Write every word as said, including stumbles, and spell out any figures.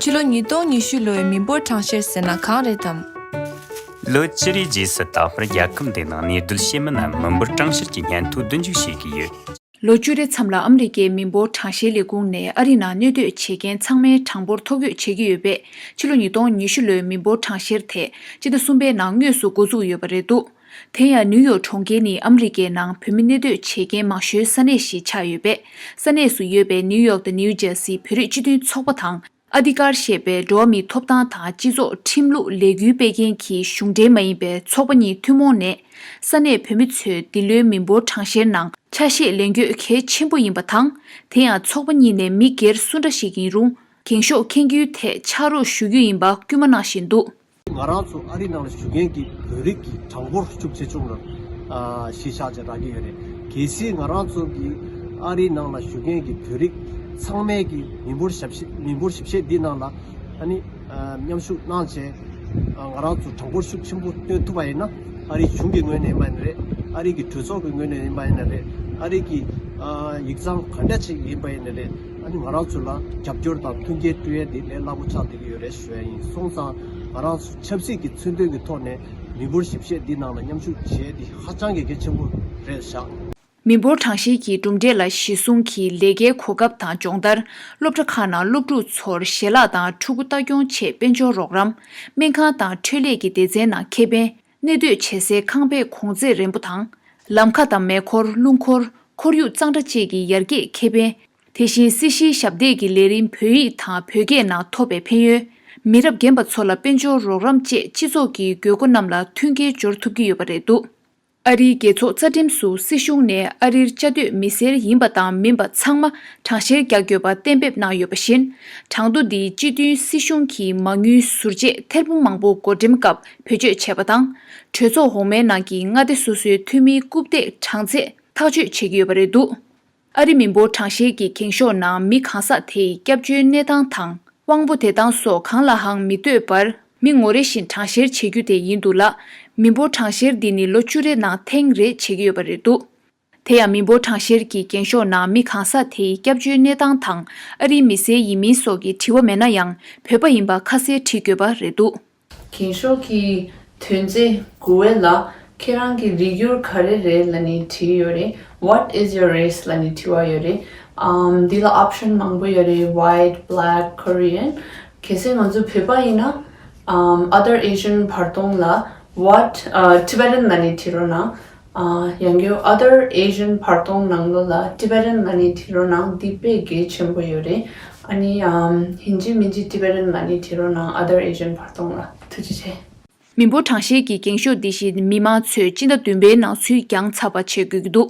ཕྱི་ལོ་ཉིས་སྟོང་ཉི་ཤུ་ལོའི་མི་འབོར་གྲངས་བཤེར་ཟེར་ན་གང་རེད་དམ། ལོ་བཅུ་རེའི་རྗེས་སུ་ད་བར་རྒྱལ་ཁབ་འདིའི་ནང་གནས་སྡོད་བྱེད་མི་རྣམས་མི་འབོར་གྲངས་བཤེར་གྱི་སྙན་ཐོ་བསྡུ་འཇུག་བྱེད་ཀྱི་ཡོད། ལོ་བཅུ་རེ་མཚམས་ལ་ཨ་མི་རི་ཀའི་མི་འབོར་གྲངས་བཤེར་ལས་ཁུངས་ནས་ཨ་རི་ནང་གནས་སྡོད་བྱེད་མཁན་ཚང་མའི་གྲངས་འབོར་ཐོ་འགོད་བྱེད་ཀྱི་ཡོད་པས། ཕྱི་ལོ་ཉིས་སྟོང་ཉི་ཤུ་ལོའི་མི་འབོར་གྲངས་བཤེར་དེ་སྤྱི་ཟླ་གསུམ་པའི་ནང་དངོས་སུ་འགོ་འཛུགས་ཡོད་པ་རེད་འདུག་དེ་ཡང་ནིའུ་ཡོག་གྲོང་ཁྱེར་ནི་ཨ་མི་རི་ཀའི་ནང་བོད་མི་གནས་སྡོད་བྱེད་མཁན་མང་ཤོས་ས་གནས་ཤིག་ཆགས་ཡོད་པས། ས་གནས་སུ་ཡོད་པའི་ནིའུ་ཡོག་དང་ནིའུ་ཇར་སི་བོད་རིགས་སྤྱི་མཐུན་ཚོགས་པ་དང་། ཨ་དྷི་ཀར་ཞེས་པའི་འགྲོ་བ་མིའི་ཐོབ་ཐང་དང་སྤྱི་ཚོགས་ཁྲིམས་ལུགས་ལས་འགུལ་སྤེལ་མཁན་གྱི་གཞུང་འབྲེལ་མ་ཡིན་པའི་ཚོགས་པ་གཉིས་ཐུན་མོང་ནས། ས་གནས་བོད་མི་ཚོས་འདི་ལོའི་མི་འབོར་གྲངས་བཤེར་ནང་ཆ་ཤས་ལེན་རྒྱུ་གལ་ཆེན་པོ་ཡིན་པ་དང་། དེ་ཡང་ཚོགས་པ་གཉིས་ནས་མི་སྒེར་སུ་འདྲ་ཞིག་ཡིན་རུང་། འགེངས་ཤོག་འཁྱེར་རྒྱུའི་ཐད་ཕྱག་རོགས་ཞུ་རྒྱུ་ཡིན་པ་སྐུལ་མ་གནང་བཞིན་འདུག་ང་རང་ཚོ་ཨ་རི་ནང་ལ་བཞུགས་མཁན་གྱི་བོད་རིགས་ཀྱི་གྲངས་འབོར་ཤུགས་ཆེ་ཆུང་ལ་ཨ་གཞི་བཞག་བྱས་རག་གི་ཡོད་རེད། གལ་སྲིད་ང་རང་ཚོ་གི་ཨ་རི་ནང་ལ་བཞུགས་མཁན་གྱི་བོད་རིགས་ཚང་མས་ཀྱི་མི་འབོར་ཞིབ་བཤེར་མི་འབོར་ཞིབ་བཤེར་འདི་ནང་ལ་ཨ་ནི་ཨ་མཉམ་ཞུགས་གནང་བྱས། ཨ་ང་རང་ཚོ་གྲངས་འབོར་ཤུགས་ཆེན་པོ་བཏོན་ཐུབ་པ་ཡིན་ན། ཨ་རིའི་གཞུང་གི་ངོས་ནས་ཡིན་པ་ཡིན་ན་རེད། ཨ་རི་གི་གྲོས་ཚོགས་ཀྱི་ངོས་ནས་ཡིན་པ་ཡིན་ན་རེད། ཨ་རི་གི་ཨ་ཡིག་ཚང་ག་འདྲ་ཅིག་ཡིན་པ་ཡིན་ན་རེད། ཨ་ནི་ང་རང་ཚོ་ལ་རྒྱབ་སྐྱོར་དང་མཐུན་རྐྱེན་སྤྲོད་ཡས་དེ་ལས་སླ་པོ་ཆགས་བསྡད་ཀྱི་ཡོད་རེད་ཞུ་ཡ་ཡིན། སོང་ཙང་ང་རང་ཚོ་ཆབ་སྲིད་ཀྱི་མཚོན་དོན་གྱི་ཐོག་ནས་མི་འབོར་ཞིབ་བཤེར་འདི་ནང་ལ་མཉམ་ཞུགས་བྱས་ཏེ་ཧ་ཅང་གི་གལ་ཆེན་པོ་རེད་བཞག་མི་འབོར་གྲངས་བཤེར་གྱི་གྲུབ་འབྲས་ལ་གཞི་བཟུང་གིས་ལས་ཀའི་གོ་སྐབས་དང་སྦྱོང་བརྡར། སློབ་གྲྭ་ཁག་ནང་སློབ་ཕྲུག་ཚོར་ཞལ་ལག་དང་ཕྲུ་གུ་ལྟ་སྐྱོང་ཆེད་དཔལ་འབྱོར་རོགས་རམ། སྨན་ཁང་དང་འཕྲོད་ལས་ཀྱི་སྡེ་ཚན་ནང་ཁེ་ཕན། གནས་སྡོད་བྱེད་སའི་ཁང་པའི་གོང་ཚད་རན་པོ་དང་། ལམ་ཁ་དང་མེ་འཁོར། རླུང་འཁོར། ཁོར་ཡུག་གཙང་སྦྲ་བཅས་ཀྱི་ཡར་རྒྱས་ཁེ་ཕན། དེ་བཞིན་སྲིད་ཞིའི་ཞབས་འདེགས་ཀྱི་ལས་རིམ་བོད་ཡིག་དང་བོད་སྐད་ནང་ཐོབ་པའི་ཕན་ཡོན། མི་རབས་རྒན་པ་ཚོ་ལ་དཔལ་འབྱོར་རོགས་རམ་བཅས་སྤྱི་ཚོགས་ཀྱི་དགོས་མཁོ་རྣམས་ལ་མཐུན་རྐྱེན་སྦྱོར་ཐུབ་ཀྱི་ཡོད་པ་རེད་འདུག་ཨ་རིའི་རྒྱལ་ཚོགས་རྩ་ཁྲིམས་སུ་སྲིད་གཞུང་ནས་ཨ་རིར་བཅའ་སྡོད་མི་སེར་ཡིན་པ་དང་མིན་པ་ཚང་མ་གྲངས་བཤེར་རྒྱག་དགོས་པ་གཏན་འབེབས་གནང་ཡོད་པ་བཞིན། གྲངས་ཐོ་འདིའི་སྤྱི་མཐུན་སྲིད་གཞུང་གི་མ་དངུལ་ཟུར་བཅད་ཐེར་འབུམ་མང་པོ་བགོ་འགྲེམས་སྐབས་བེད་སྤྱོད་བྱས་པ་དང་། གྲོས་ཚོགས་འོག་མའི་ནང་གི་མངའ་སྡེ་སོ་སོའི་འཐུས་མིའི་རྐུབ་སྟེགས་གྲངས་ཚད་ཐག་གཅོད་བྱེད་ཀྱི་ཡོད་པ་རེད་འདུག་ཨ་རི་མི་འབོར་གྲངས་བཤེར་གྱི་འགེངས་ཤོག་ནང་མི་གང་ཟག་དེའི་སྐྱབས་བཅོལ་གནས་སྟངས་དང་། དབང་པོ་དེ་དག་སོགས་གང་ལའང་མི་ལྟོས་པར་མི་ངོ་རེ་བཞིན་གྲངས་བཤེར་བྱེད་རྒྱུ་དེ་ཡིན་འདུག་ལ། མི་འབོར་གྲངས་བཤེར་འདི་ནི་ལོ་བཅུ་རེ་ནང་ཐེངས་རེ་བྱེད་ཀྱི་ཡོད་པ་རེད་འདུག་དེ་ཡང་མི་འབོར་གྲངས་བཤེར་གྱི་འགེངས་ཤོག་ནང་མི་གང་ཟག་དེའི་སྐྱབས་བཅོལ་གནས་སྟངས་དང་ཨ་རིའི་མི་སེར་ཡིན་མིན་སོགས་ཀྱི་དྲི་བ་མེད་ན་ཡང་བོད་པ་ཡིན་པ་ཁ་གསལ་བྲིས་དགོས་པ་རེད་འདུག་འགེངས་ཤོག་གི་དོན་ཚན་དགུ་བའི་ལ་ཁྱེད་རང་གི་རིགས་རྒྱུད་ག་རེ་རེད་ལབ་ནས་དྲིས་ཡོད་རེད། What is your race? ལབ་ནས་དྲི་བ་ཡོད་རེད། ཨམ་འདི་ལ་option མང་པོ་ཡོད་རེད། White, black, Korean. གལ་སྲིད་ང་ཚོ་བོད་པ་ཡིན་ན་ཨམ་other Asian བར་སྟོང་ལ་what uh, Tibetan ལབ་ནས་དྲིས་རོགས་གནང་། ཨ་ཡང་སྒོས་other Asian བར་སྟོང་ནང་ལོགས་ལ་Tibetan ལབ་ནས་དྲིས་རོགས་གནང་། འདི་དཔེ་གལ་ཆེན་པོ་ཡོད་རེད། ཨ་ནི་ཨམ་ཡིན་གཅིག་མིན་གཅིག་Tibetan ལབ་ནས་དྲིས་རོགས་གནང་། Other Asian བར་སྟོང་ལ། ཐུགས་རྗེ་ཆེ། མི་འབོར་གྲངས་བཤེར་གྱི་འགེངས་ཤོག་འདི་བཞིན་མི་མང་ཚོས་སྤྱི་ཟླ་བདུན་པའི་ནང་ཚུད་རྒྱང་ཚར་བ་བྱེད་དགོས་ཀྱི་འདུག